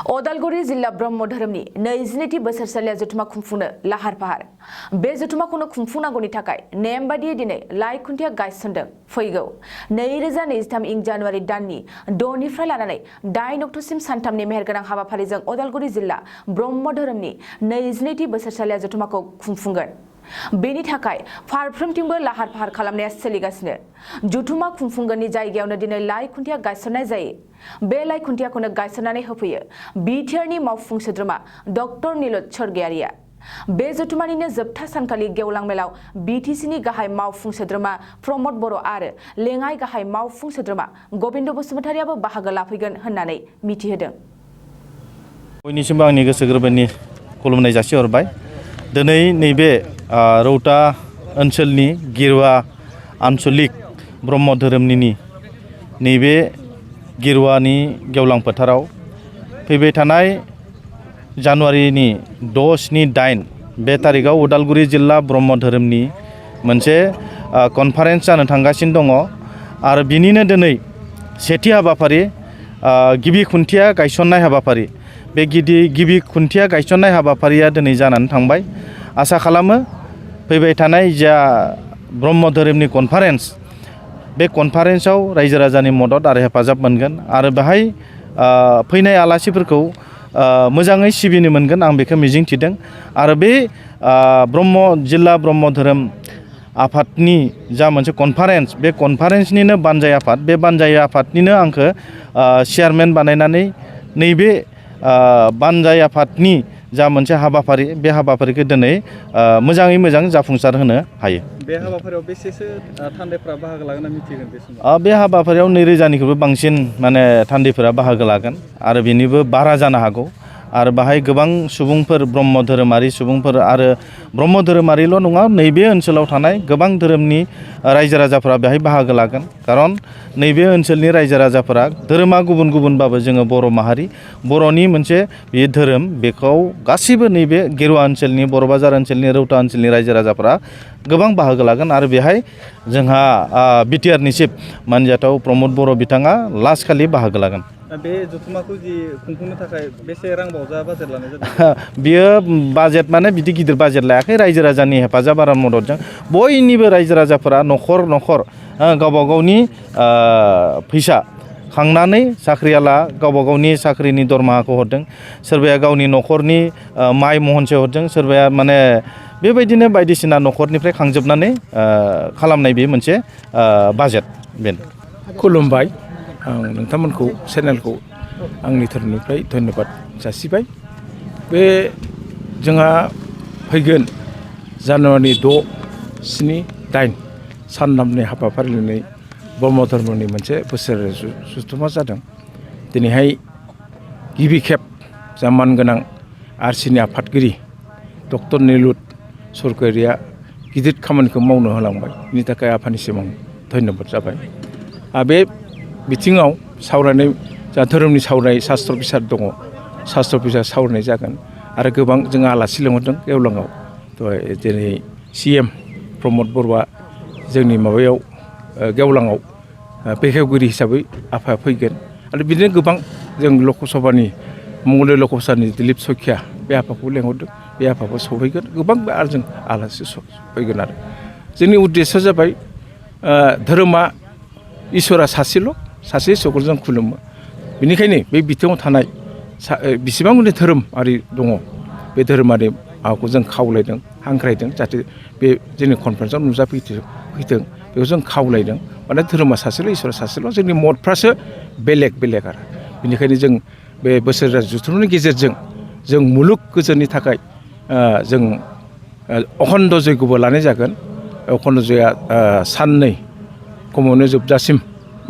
अदालगुरि जिल्ला ब्रह्म धोरोमनि 22थि बोसोरसालिया जथुमा खुंफुंनो लाहार फाहार बे जथुमाखौनो खुंफुंनांगौनि थाखाय नेम बादियै दिनै लाइ खुन्थिया गायसनदों फैगौ 2023 इं जानुवारि दाननि 6 निफ्राय लानानै 8 अक्ट'सिम सानथामनि मेहेरगोनां हाबाफारिजों अदालगुरि जिल्ला ब्रह्म धोरोमनि 22थि बोसोरसालिया जथुमाखौ खुंफुंगोन। बेनि थाखाय फारफ्रोमथिंबो लाहार फाहार खालामनाया सोलिगासिनो। जथुमा खुंफुंगोननि जायगायावनो दिनै लाइ खुन्थिया गायसननाय जायो। बे लाइ खुन्थियाखौनो गायसननानै होफैयो बिटिआरनि मावफुं सोद्रोमा डक्टर नीलद स्वर्गियारिया। बे जथुमानिनो जोबथा सानखालि गेवलां मेलाव बिटिसिनि गाहाय मावफुं सोद्रोमा प्रमद बर' आरो लेङाइ गाहाय मावफुं सोद्रोमा गबिन्द बसुमतारियाबो बाहागो लाफैगोन होननानै मिथिहोदों। बयनिसिमबो आंनि गोसो गोरबोनि खुलुमनाय जासिहरबाय। दिनै नैबे रौता ओनसोलनि गिरुवा आन्सलिक ब्रह्म धोरोमनि नैबे गिरुवानि गेवलां फोथाराव फैबाय थानाय जानुवारिनि 6, 7, 8 बे तारिखआव उदालगुरि जिल्ला ब्रह्म धोरोमनि मोनसे कनफारेन्स जानो थांगासिनो दङ आरो बिनिनो दिनै सेथि हाबाफारि गिबि खुन्थिया गायसननाय हाबाफारि। बे गिबि खुन्थिया गायसननाय हाबाफारिया दिनै जानानै थांबाय। आसा खालामो फैबाय थानाय जा ब्रह्म धोरोमनि कनफारेन्स बे कनफारेन्सआव रायजो राजानि मदद आरो हेफाजाब मोनगोन आरो बेहाय फैनाय आलासिफोरखौ मोजाङै सिबिनो मोनगोन आं बेखौ मिजिंथिदों। आरो बे जिल्ला ब्रह्म धोरोम आफादनि जा मोनसे कनफारेन्स बे कनफारेन्सनिनो बानजाय आफाद बे बानजाय आफादनिनो आंखौ चेयारमेन बानायनानै नैबे बानजाय आफादनि जा मोनसे हाबाफारि बे हाबाफारिखौ दिनै मोजाङै मोजां जाफुंसार होनो हायो। बे हाबाफारियाव बेसेसो थान्दैफोरा बाहागो लागोन मिथिगोन बे समाव? बे हाबाफारियाव 2000निख्रुइबो बांसिन थान्दैफोरा बाहागो लागोन आरो बेनिबो बारा जानो हागौ। आरो बाहाय गोबां सुबुंफोर ब्रह्म धोरोमारि सुबुंफोर आरो ब्रह्म धोरोमारिल' नङा नैबे ओनसोलाव थानाय गोबां धोरोमनि रायजो राजाफोरा बेहाय बाहागो लागोन। खारन नैबे ओनसोलनि रायजो राजाफोरा धोरोमा गुबुन गुबुनबाबो जोङो बर' माहारि बर'नि मोनसे बे धोरोम बेखौ गासिबो नैबे गेरुवा ओनसोलनि बर' बाजार ओनसोलनि रौता ओनसोलनि रायजो राजाफोरा गोबां बाहागो लागोन आरो बेहाय जोंहा बिटिआरनि चिफ मानजाथाव प्रमद बर' बिथाङा लास्ट खालि बाहागो लागोन। बे जथुमाखौ खुंफुंनो थाखाय बेसे रां बावजा बाजेट लानाय जादों? बियो बाजेट माने बिदि गिदिर बाजेट लायाखै। रायजो राजानि हेफाजाब आरो मददजों बयनिबो रायजो राजाफोरा न'खर गावबा गावनि फैसा खांनानै साख्रियाला गावबा गावनि साख्रिनि दरमाहाखौ हरदों। सोरबाया गावनि न'खरनि माइ महनसे हरदों, सोरबाया माने बेबायदिनो बायदिसिना न'खरनिफ्राय खांजोबनानै खालामनाय बे मोनसे बाजेट बेनो। खुलुमबाय। आं नोंथांमोनखौ चेनेलखौ आंनि धोरोमनिफ्राय धन्यबाद जासिबाय। बे जोंहा फैगोन जानुवारि 6, 7, 8 सानथामनि हाबाफारि लानानै ब्रह्म धर्मनि मोनसे बोसोरारि जथुमा जादों। दिनैहाय गिबि खेब जा मानगोनां आरसिनि आफादगिरि डक्टर नीलद स्वर्गियारिया गिदिर खामानिखौ मावनो होलांबाय। बिनि थाखाय आफानिसिम आं धन्यबाद जाबाय। बे बिथिङाव सावरायनाय जा धोरोमनि सावरायनाय सास्त्र बिसार दङ, सास्त्र बिसार सावरायनाय जागोन आरो गोबां जोङो आलासि लिंहरदों गेवलाङाव। जेरै CM प्रमद बर'आ जोंनि माबायाव गेवलाङाव बेखेवगिरि हिसाबै आफाया फैगोन आरो बिदिनो गोबां जों लकसभानि मंगलदै लकसभानि दिलीप सखिया बे आफाखौ लिंहरदों। बे आफाखौ सफैगोन गोबां आरो जों आलासि फैगोन आरो जोंनि उद्देश्यआ जाबाय धोरोमा इसोरा सासे इसोरखौ जों खुलुमो। बेनिखायनो बे बिथिङाव थानाय बेसेबां माने धोरोमारि दङ बे धोरोमारि माबाखौ जों खावलायदों, हांख्रायदों जाहाथे बे जोंनि कनफारेन्सआव नुजाफैथों बेखौ जों खावलायदों। माने धोरोमा सासेल' इसोरा सासेल', जोंनि मदफ्रासो बेलेग आरो बेनिखायनो जों बे बोसोरारि जथुमनि गेजेरजों जों मुलुग गोजोननि थाखाय जों अखन्द जयग'बो लानाय जागोन। अखन्द जयआ साननै खमावनो जोबजासिम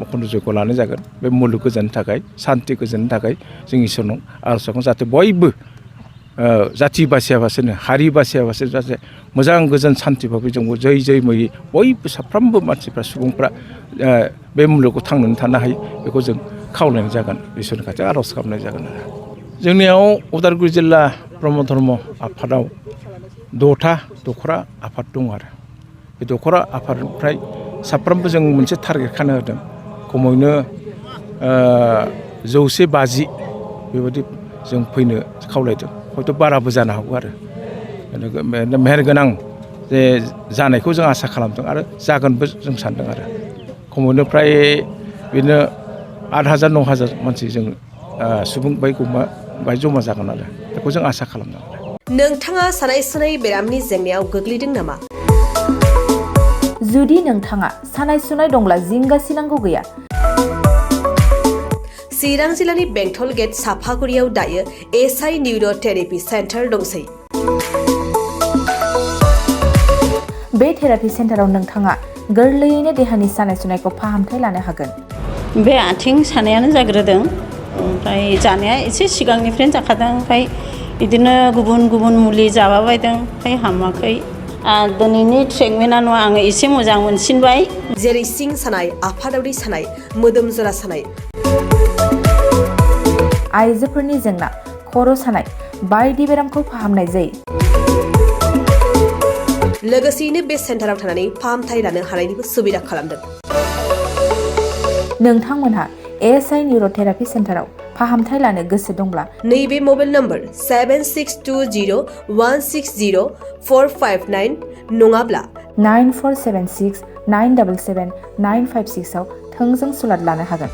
अखन्द जयग' लानाय जागोन। बे मुलुग गोजोननि थाखाय सान्थि गोजोननि थाखाय जों इसोरनाव आर'ज खालामो जाहाथे बयबो जाथि बासियाबासिनो हारि बासियाबासिनो जाहाथे मोजां गोजोन सान्थि भाबै जों जै मैयै बयबो साफ्रोमबो मानसिफ्रा सुबुंफ्रा बे मुलुगाव थांनानै थानो हायो बेखौ जों खावलायनाय जागोन, इसोरनि खाथियाव आर'ज खालामनाय जागोन। जोंनियाव उदालगुरि जिल्ला ब्रह्म धर्म आफादाव 6था दख'रा आफाद दं आरो बे दख'रा आफादनिफ्राय साफ्रोमबो जों मोनसे टारगेट खानो होदों। खमैनो 150 बेबायदि जों फैनो खावलायदों हयथ' बाराबो जानो हागौ आरो मेहेरगोनां जे जानायखौ जों आसा खालामदों आरो जागोनबो जों सानदों आरो खमैनो फ्राय बिदिनो 8,000 9,000 मानसि जों सुबुं बाय जमा जागोन आरो बेखौ जों आसा खालामदों आरो नोंथाङा सानाय सुनाय बेरामनि जेंनायाव गोग्लैदों नामा? जुदि नोंथाङा सानाय सुनाय दंब्ला जिंगासिनांगौ गैया। चिरां जिल्लानि बेंटल गेट साफागुरियाव दायो एसआइ निउर' थेरापि सेन्टार दंसै। बे थेरापि सेन्टाराव नोंथाङा गोरलैयैनो देहानि सानाय सुनायखौ फाहामथाय लानो हागोन। बे आथिं सानायानो जाग्रोदों ओमफ्राय जानाया एसे सिगांनिफ्रायनो जाखादों ओमफ्राय बिदिनो गुबुन गुबुन मुलि जाबाबायदों ओमफ्राय हामाखै दिनैनि ट्रिटमेन्टआनो आङो एसे मोजां मोनसिनबाय। जेरै सिं सानाय आफादावरि सानाय मोदोम जरा सानाय आइजोफोरनि जेंना खर' सानाय बायदि बेरामखौ फाहामनाय जायो। लोगोसेयैनो बे सेन्टाराव थानानै फाहामथाय लानो हानायनिबो सुबिदा खालामदों। नोंथांमोनहा एसआइ निउर' थेरापि सेन्टाराव फाहामथाय लानो गोसो दंब्ला नैबे मबाइल नम्बर 7620160459 नङाब्ला 9476 977 956 आव थोंजों सुलाद लानो हागोन।